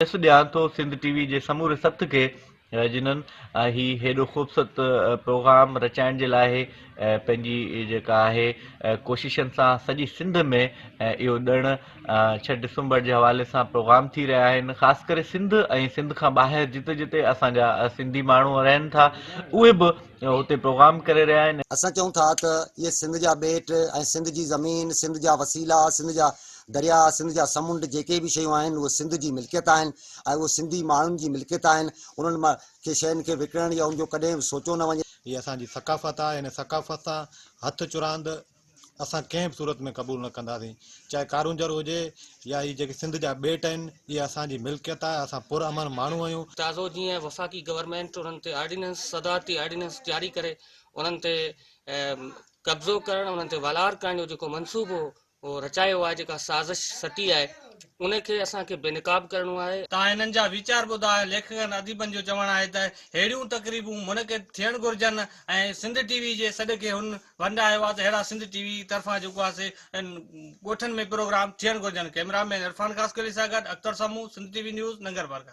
جس ڏيان ٿو سنڌ ٽي وي جي سموري سٿ کي جنھن ھي ھيڏو خوبصورت پروگرام رچائڻ جي لاء پنھنجي جيڪا آھي ڪوششن سان سڄي سنڌ ۾ اھو ڏڻ ڇھ ڊسمبر جي حوالي سان پروگرام ٿي رھيا آھن خاص ڪري سنڌ ۽ سنڌ کان ٻاھر جتي جتي اسان جا سنڌي ماڻھو رھن ٿا اھي به اتي پروگرام ڪري رھيا آھن. اسان چئون ٿا ته اهي سنڌ جا ٻيٽ ۽ سنڌ جي زمين، سنڌ جا وسيلا، سنڌ جا درياء، سنڌ جا سمنڊ جيڪي به شيون آهن اهي سنڌ جي ملڪيت آهن ۽ اهي سنڌي ماڻهن جي ملڪيت آهن انهن کي شين کي وڪڻڻ يا ان جو ڪڏهن به سوچيو نه وڃي. هي اسان جي ثقافت آهي هن ثقافت سان هٿ چراند اسان ڪنهن به صورت ۾ قبول نه ڪنداسين چاهي ڪارونجهر هجي يا هي جيڪي سنڌ جا ٻيٽ آهن اهي اسان جي ملڪيت آهي اسان پر امن ماڻهو آهيون. تازو جيئن وفاقي گورنمينٽ انهن تي آرڊيننس صدارتي آرڊيننس جاري ڪري انهن تي قبضو ڪرڻ انهن تي والار ڪرڻ جو جيڪو منصوبو رچايو آهي جيڪا سازش سٽي آهي ان کي اسان کي بي نقاب ڪرڻو آهي. تان هنن جا ويچار ٻڌا. ليکڪن اديبن جو چوڻ آهي ته ههڙيون تقريبون منعقد ٿيڻ گهرجن ۽ سنڌ ٽي وي جي سڏ کي هن ونڊايو آهي ته ههڙا سنڌ ٽي وي طرفان جيڪو آهي سي ڳوٺن ۾ پروگرام ٿيڻ گهرجن. ڪئميرا مين عرفان خاصخيلي سان گڏ Akhtar Samoon, Sindh T V news, Nagar Parkar.